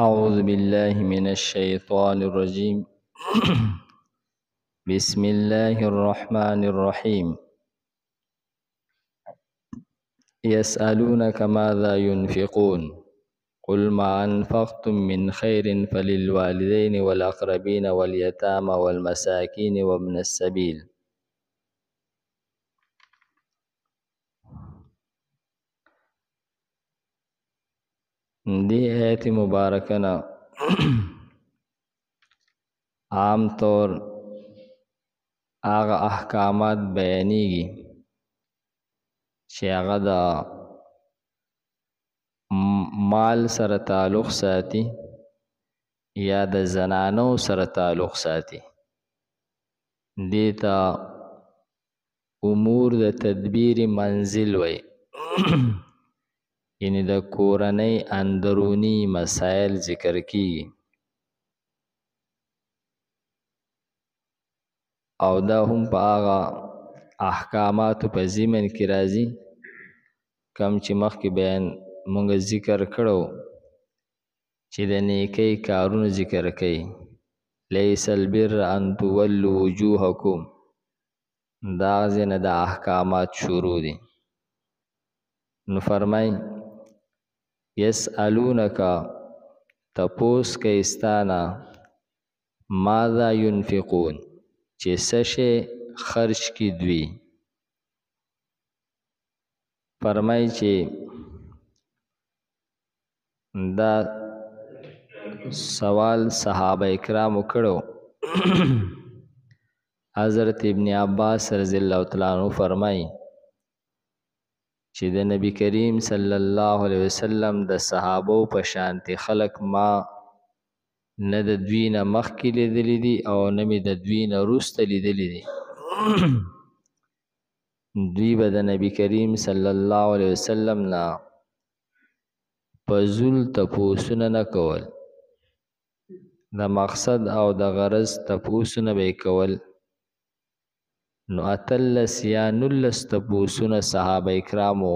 أعوذ بالله من الشيطان الرجيم. بسم الله الرحمن الرحيم. يسألونك ماذا ينفقون قل ما أنفقتم من خير فللوالدين والأقربين واليتامى والمساكين وابن السبيل. دې آیت مبارکه نه عام طور هغه احکامات بیانېږي چې هغه د مال سره تعلق ساتي یا د زنانو سره تعلق ساتي. دې ته امور د تدبیر منزل وایي، یعنی د کورنۍ اندرونی مسائل ذکر کیږي. او دا هم په هغه احکاماتو په ضمن کې راځي کم چې مخکې بیان مونږ ذکر کړو چې د نیکۍ کارونه ذکر کوي. لیس البر ان تولوا وجوهکم، دا ځای نه د احکامات شروع دي. نو فرمای یسألونک، تپوس کوي ستا نه، ماذا ينفقون، چې څه شی خرج کړي دوی. فرمای چې دا سوال صحابه کرامو کړو. حضرت ابن عباس رضی الله تعالی عنہ فرمای چې د نبی کریم صلی الله علیه وسلم د صحابو په شانتې خلق ما نه د دوی نه مخکې لیدلي دي او نه مې د دوی نه وروسته لیدلي دي. دوی به د نبی کریم صلی الله علیه وسلم نه فضول تپوسونه نه کول، د مقصد او د غرض تپوسونه به یې کول. نو 18 یا 19 تپوسونه صحابه کرامو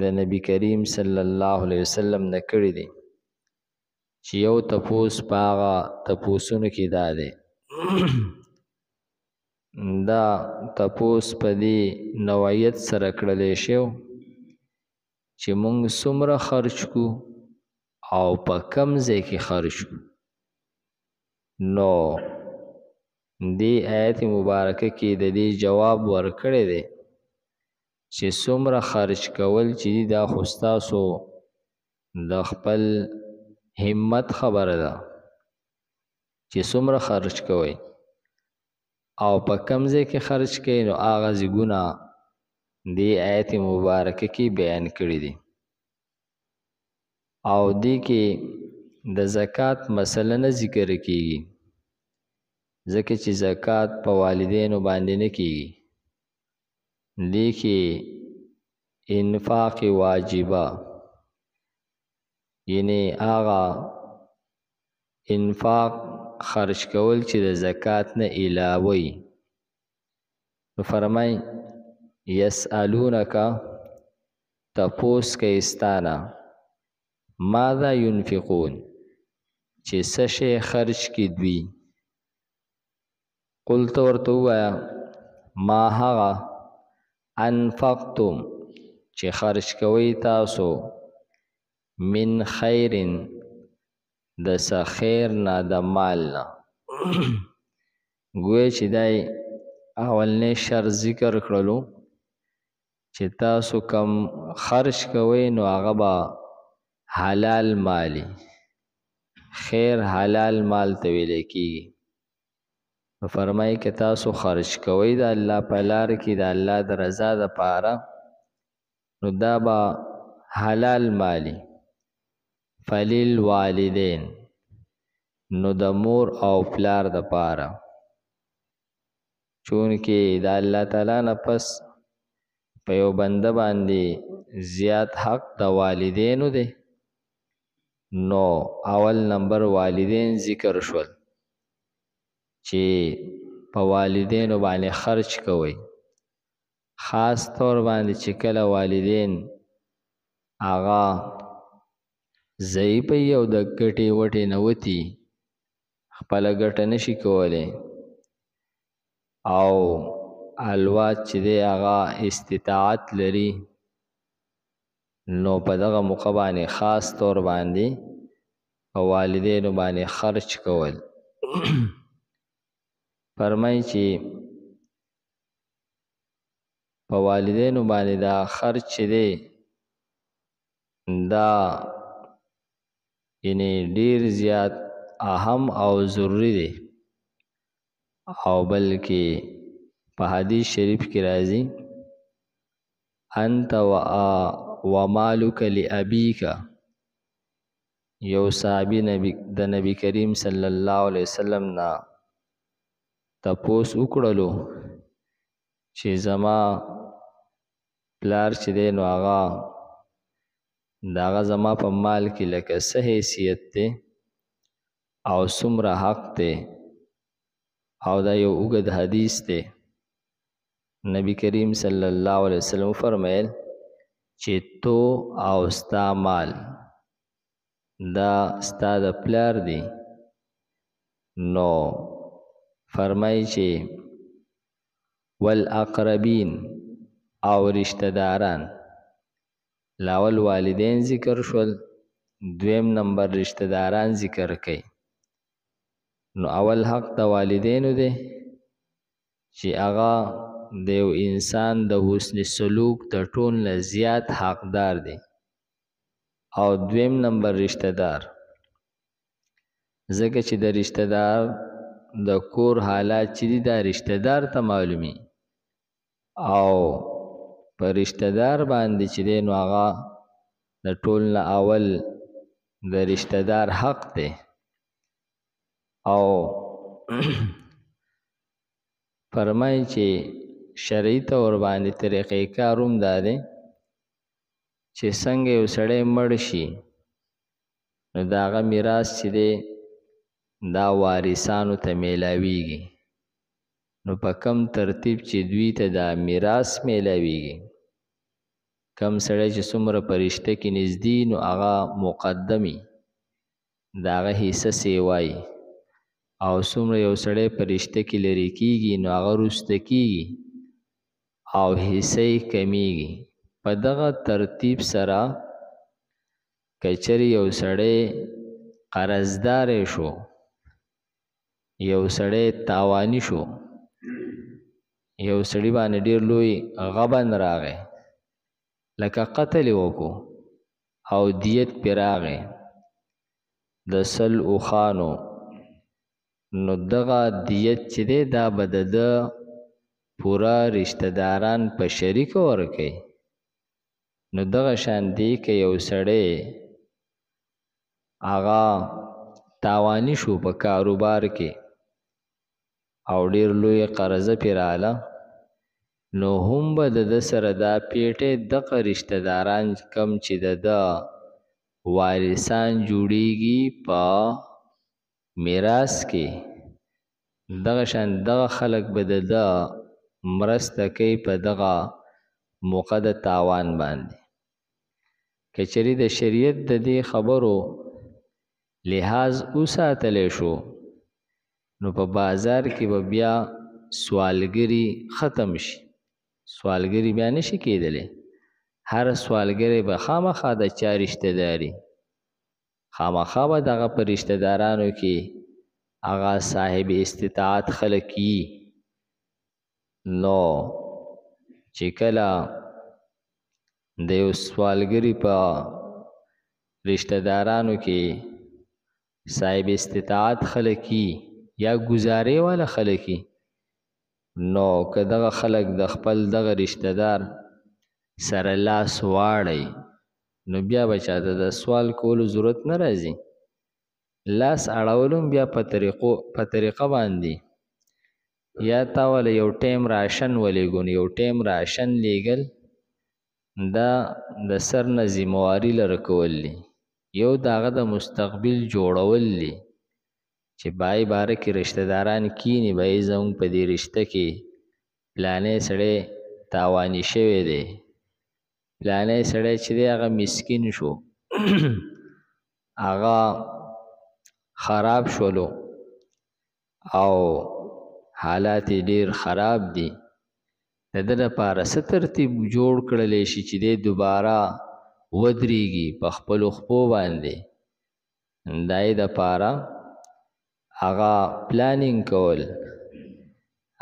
د نبی کریم صلی الله علیه وسلم نه کړي دي، چې یو تپوس په هغه تپوسونو کې دا دی. دا تپوس په دې نوعیت سره کړلی شو چې مونږ څومره خرج کو او په کم ځای کې خرج کو. نو دې آیت مبارکه کې د دې جواب ورکړی دی چې څومره خرج کول چې دي دا خو ستاسو د خپل همت خبره ده چې څومره خرج کوئ او په کم ځای کې خرج کوئ. نو هغه ځایونه دې آیت مبارکه کې بیان کړي دي. او دې کې د زکات مسله نه ذکر کیږي، ځکه چې زکات په والدینو باندې نه کیږي. دې کې انفاق واجبه، یعنی هغه انفاق خرج کول چې د زکات نه علاوه وي. نو فرمای یسألونک، تپوس کوي ستا نه، ماذا ينفقون، چې څه شی خرج کړي دوی. قلت، ورته ووایه، ما هغه انفقتم چې خرج کوئ تاسو، من خیر، د څه خیر نه، د مال نه. ګویا چې دی اولنی شرط ذکر کړلو چې تاسو کم خرج کوئ نو هغه به حلال مالي، خیر حلال مال ته ویلی کیږي. نو فرمایي که تاسو خرج کوئ د الله په لار کې د الله د رضا دپاره نو دا به حلال مالي. فللوالدین، نو د مور او پلار دپاره، چونکې د الله تعالی نه پس په یو بنده باندې زیات حق د والدینو دی، نو اول نمبر والدین ذکر شول چې په والدینو باندې خرج کوئ. خاص طور باندې چې کله والدین هغه ضعیف یو د ګټې وټې نه وتی، خپله ګټه نشي کولی، او الواد چې دی هغه استطاعت لري، نو په دغه موقع باندې خاص طور باندې په والدینو باندې خرچ کول. فرمایي چې په والدینو باندې دا خرچ چې دی دا یعنی ډیر زیات اهم او ضروري دی، او بلکې په حدیث شریف کې راځي انت ومالک لابیک. یو صحابي نبی د نبی کریم صلی الله علیه وسلم نه تپوس وکړلو چې زما پلار چې دی نو هغه د هغه زما په مال کې لکه څه حیثیت دی او څومره حق دی، او دا یو اوږد حدیث دی. نبی کریم صلی الله علیه وسلم فرمایل چې تو او ستا مال دا ستا د پلار دی، نو فرمایي چې والاقربین او رشته داران، لاول والدین ذکر شول، دویم نمبر رشته داران ذکر کړي. نو اول حق د والدینو دی چې هغه د یو انسان د حسن سلوک د ټول نه زیات حقدار دی، او دویم نمبر رشته دار، ځکه چې د رشته دار د کور حالات چې دي دا رشته دار ته معلومي، او په رشته دار باندې چې دی نو هغه د ټول نه اول د رشته دار حق دی. او فرمایي چې شرعي طور باندې طریقې کار هم دا دی چې څنګه یو سړی مړ شي نو د هغه میراث چې دی دا وارثانو ته میلاویږي، نو په کم ترتیب چې دوی ته دا میراث میلاویږي، کم سړی چې څومره په رشته کې نږدې نو هغه مقدمي د هغه حصه سیوایي، او څومره یو سړی په رشته کې لرې کیږي نو هغه وروسته کیږي او حصه یې کمیږي. په دغه ترتیب سره که چېرې یو سړی قرضدار شو، یو سړی تاواني شو، یو سړي باندې ډېر لوی غبن راغی لکه قتل یې وکړو او دیت پرې راغی د 100 اوښانو، نو دغه دیت چې دی دا به د ده پوره رشته داران په شریکه ورکوي. نو دغه شان دی که یو سړی هغه تاواني شو په کاروبار کې او ډېر لوی قرضه پرې راغله، نو هم به د ده سره دا پیټی دغه رشته داران کم چې د ده وارثان جوړیږي په میراث کې، دغه شان دغه خلک به د ده مرسته کوي په دغه موقع د تاوان باندې. که چېرې د شریعت د دې خبرو لحاظ وساتلی شو نو په بازار کې به بیا سوالګري ختم شي، سوالګري بیا نشي کېدلی. هر سوالګری به خامخا د چا رشته داري، خامخا به دغه په رشته دارانو کې هغه صاحب استطاعت خلک یي. نو چې کله د یو سوالګري په رشته دارانو کې صاحب استطاعت خلک یي یا ګزارې والا خلک یي، نو که دغه خلک د خپل دغه رشته دار سره لاس واړوي نو بیا به چاته د سوال کولو ضرورت نه راځي. لاس اړول هم بیا په طریقه باندې، یا تا وله یو ټیم راشن ولېږو، نو یو ټیم راشن لېږل دا د سر نه ذمهواري لرې کول دي، یو د هغه د مستقبل جوړول دي چې بای باره کې رشته داران کیني، به یې زموږ په دې رشته کې پلانی سړی تاواني شوی دی، پلانی سړی چې دی هغه مسکین شو، هغه خراب شولو او حالات یې ډېر خراب دي، د ده دپاره څه ترتیب جوړ کړلی شي چې دی دوباره ودرېږي په خپلو خپو باندې، د هغې دپاره هغه planning کول،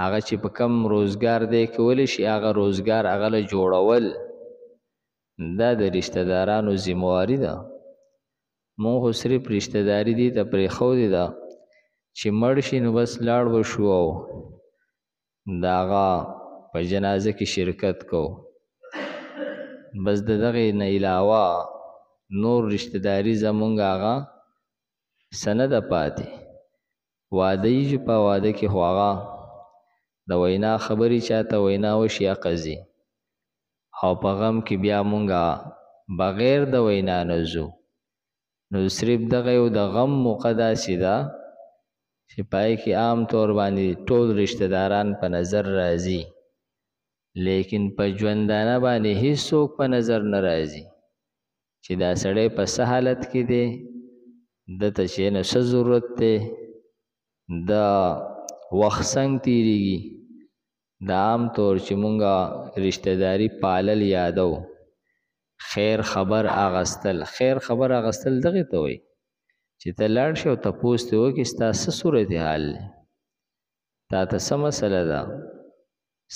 هغه چې په کم روزګار دی کولی شي هغه روزګار هغه له جوړول، دا د رشته دارانو ذمهواري ده. مونږ خو صرف رشته داري دې ته پرېښودې ده چې مړ شي نو بس لاړ به شو او د هغه په جنازه کې شرکت کوو، بس د دغې نه علاوه نور رشته داري زمونږ هغه څه نه ده پاتې. واده یي چې په واده کې خو هغه د وینا خبرې چاته وینا وشي قضي، او په غم کې بیا مونږه بغیر د وینا نه ځو. نو صرف دغه یو د غم موقع داسې ده چې پای کې عام طور باندې ټول رشته داران په نظر راځي، لیکن په ژوندانه باندې هیڅوک په نظر نه راځي چې دا سړی په څه حالت کې دی، ده ته چې نو څه ضرورت دی، د وخت څنګه تېرېږي. د عام طور چې مونږه رشته داري پالل یادو، خیر خبر اغستل، خیر خبر اغستل دغې ته وایي چې ته لاړ شې او تپوس ترې وکړې ستا څه صورتحال دی، تا ته څه مسله ده،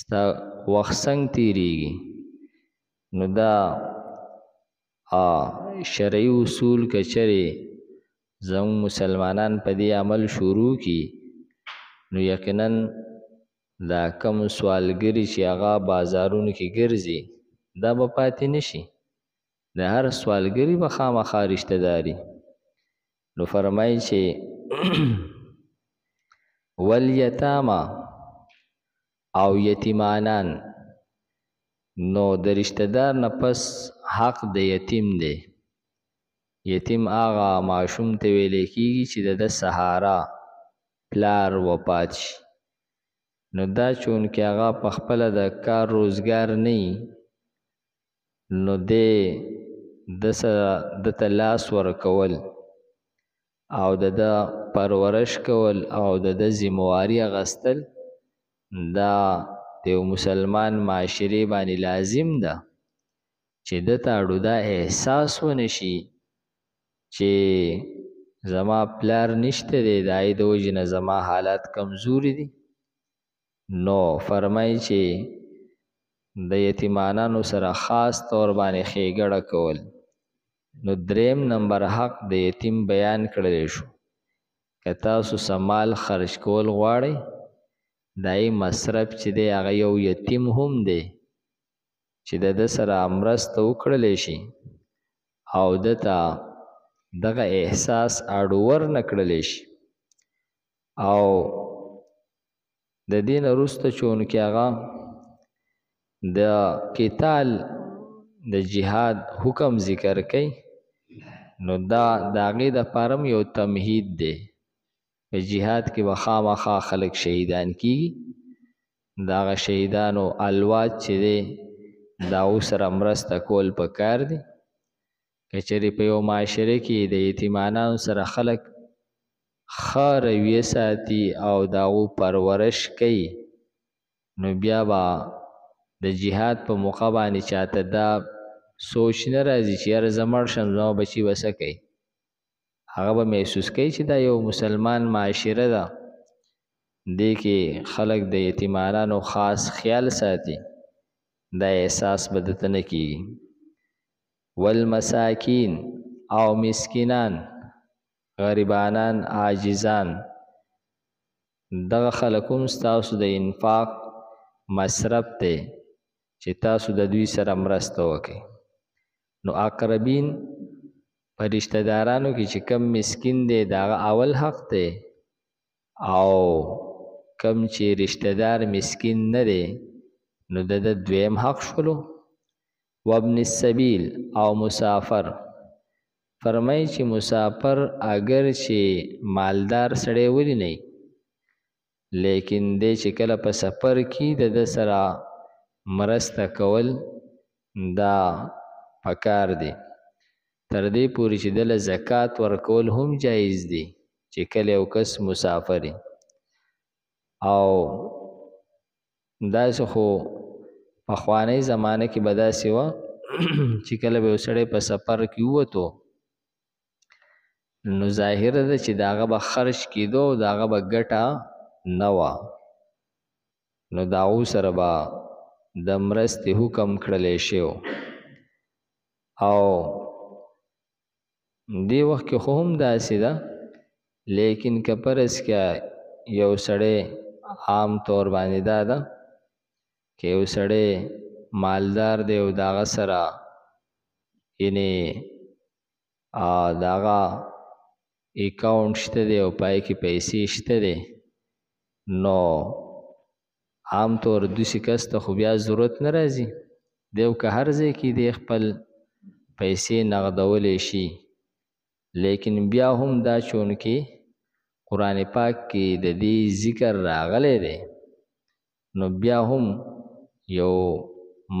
ستا وخت څنګه تېرېږي. نو دا شرعي اصول که چېرې زموږ مسلمانان په دې عمل شروع کړي نو یقینا دا کم سوالګري چې هغه بازارونو کې ګرځي دا به پاتې نه شي، د هر سوالګري به خامخا رشته داري. نو فرمایي چې والیتاما او یتیمانان، نو د رشته دار نه پس حق د یتیم دی. یتیم هغه ماشوم ته ویلی کېږي چې د ده سهارا پلار وفات شي. نو دا چونکې هغه په خپله د کار روزګار نه وي، نو دی ده سره ده ته لاس ورکول او د ده پرورش کول او د ده ذمهواري اخیستل دا د یو مسلمان معاشرې باندې لازم ده چې ده ته اړو دا احساس ونه شي چې زما پلار نشته دی، د هغې د وجې نه زما حالات کمزوري دي. نو فرمایي چې د یتیمانانو سره خاص طور باندې ښېګړه کول. نو دریم نمبر حق د یتیم بیان کړلی شو، که تاسو څه مال خرج کول غواړئ د هغې مصرف چې دی هغه یو یتیم هم دی چې د ده سره مرسته وکړلی شي او ده ته دغه احساس اړور نه کړلی شي. او د دې نه وروسته چونکې هغه د قتال د جهاد حکم ذکر کوي، نو دا د هغې دپاره هم یو تمهید دی. په جهاد کې به خامخا خلک شهیدان کیږي، د هغه شهیدانو الواد چې دی د هغو سره مرسته کول پکار دي. که چېرې په یو معاشره کې د یتیمانانو سره خلک ښه رویه ساتي او د هغو پرورش کوي، نو بیا به د جهاد په موقع باندې چاته دا سوچ نه راځي چې یاره زه مړ شم زما بچي به څه کوي. هغه به محسوس کوي چې دا یو مسلمان معاشره ده، دې کې خلک د یتیمانانو خاص خیال ساتي، دا احساس به ده ته نه کېږي. والمساکین او مسکینان، غریبانان، عاجزان، دغه خلک هم ستاسو د انفاق مصرف دی چې تاسو د دوی سره مرسته وکئ. نو اقربین په رشته دارانو کې چې کم مسکین دی د هغه اول حق دی، او کم چې رشته دار مسکین نه دی نو د ده دویم حق شولو. وابن السبیل او مسافر، فرمایي چې مسافر اگر چې مالدار سړی ولې نه، لیکن دی چې کله په سفر کې د ده سره مرسته کول دا پکار دی. تر دې پورې چې ده له زکات ورکول هم جایز دي چې کله یو کس مسافر او داسې خو پخوانۍ زمانه کې به داسې وه چې کله به یو سړی په سفر کې ووتو نو ظاهره ده چې د هغه به خرج کېدو او د هغه به ګټه نه وه، نو د هغو سره به د مرستې حکم کړلی شو. او دې وخت کې خو هم داسې ده، لیکن که فرض که یو سړی عام طور باندې دا ده که یو سړی مالدار دی او د هغه سره یعنې د هغه اکاونټ شته دی او په هغې کې پیسې شته دی، نو عام طور داسې کس ته خو بیا ضرورت نه راځي، دی که هر ځای کې دی خپل پیسې نغدولی شي. لیکن بیا هم دا چونکې قرآن پاک کې د دې ذکر راغلی دی، نو بیا هم یو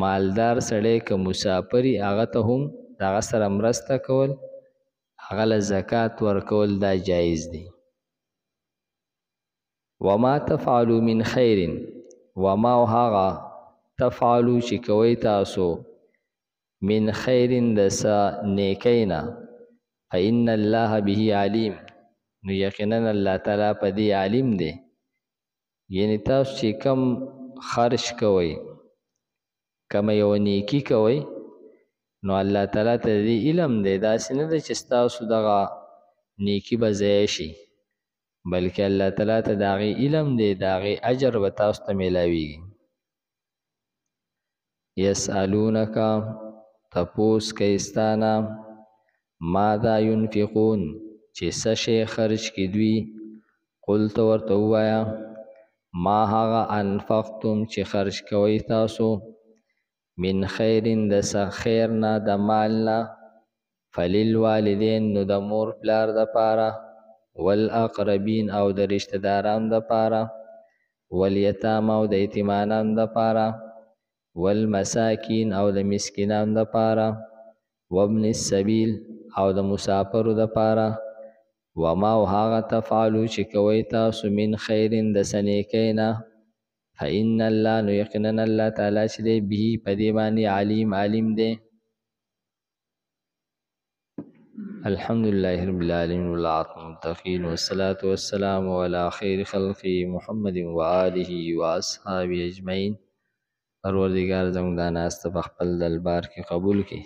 مالدار سړی که مسافر هغه ته هم د هغه سره مرسته کول، هغه له زکات ورکول دا جایز دی. وما تفعلوا من خیر، وما هغه تفعلوا چې کوئ تاسو من خیر د څه نیکۍ نه، فإن الله به علیم، نو یقینا الله تعالی په دې عالم دی. یعنی تاسو چې کم خرج کوئ، کومه یوه نیکي کوئ، نو الله تعالی ته دې علم دی. داسې نه ده چې ستاسو دغه نیکي به ضایع شي، بلکې الله تعالی ته د هغې علم دی، د هغې اجر به تاسو ته میلاویږي. یسألونک، تپوس کوي ستا نه، ماذا ينفقون، چې څه شی خرج کړي دوی. قل، ته ورته ووایه، ما هغه انفقتم چې خرج کوئ تاسو، من خیر د څه خیر نه، د مال نه، فللوالدین، نو د مور پلار دپاره، والاقربین او د رشته دارانو دپاره، والیتاما او د یتیمانانو دپاره، والمساکین او د مسکینانو دپاره، وابن السبیل او د مسافرو دپاره، وما او هغه تفعلو چې کوئ تاسو من خیر د څه نیکۍ نه، فإن الله، نو یقینا الله تعالی چې دی، به په دې باندې علیم، عالم دی. الحمد لله رب العالمين والعاقبة للمتقين والصلاة والسلام على خير خلقه محمد وآله وأصحابه أجمعين. پروردګار زموږ دا ناسته په خپل دربار کې قبول کړي.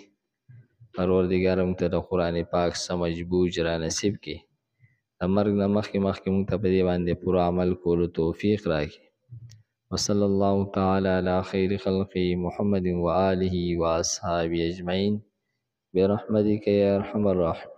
پروردګار موږ ته د قرآن پاک سمجھ بوج را نصیب کړي. د مرګ نه مخکې مخکې موږ ته په دې باندې پوره عمل کولو توفیق راکړي. وصلى الله تعالى على خير خلقه محمد وآله وأصحابه أجمعين برحمتك يا أرحم الراحمين.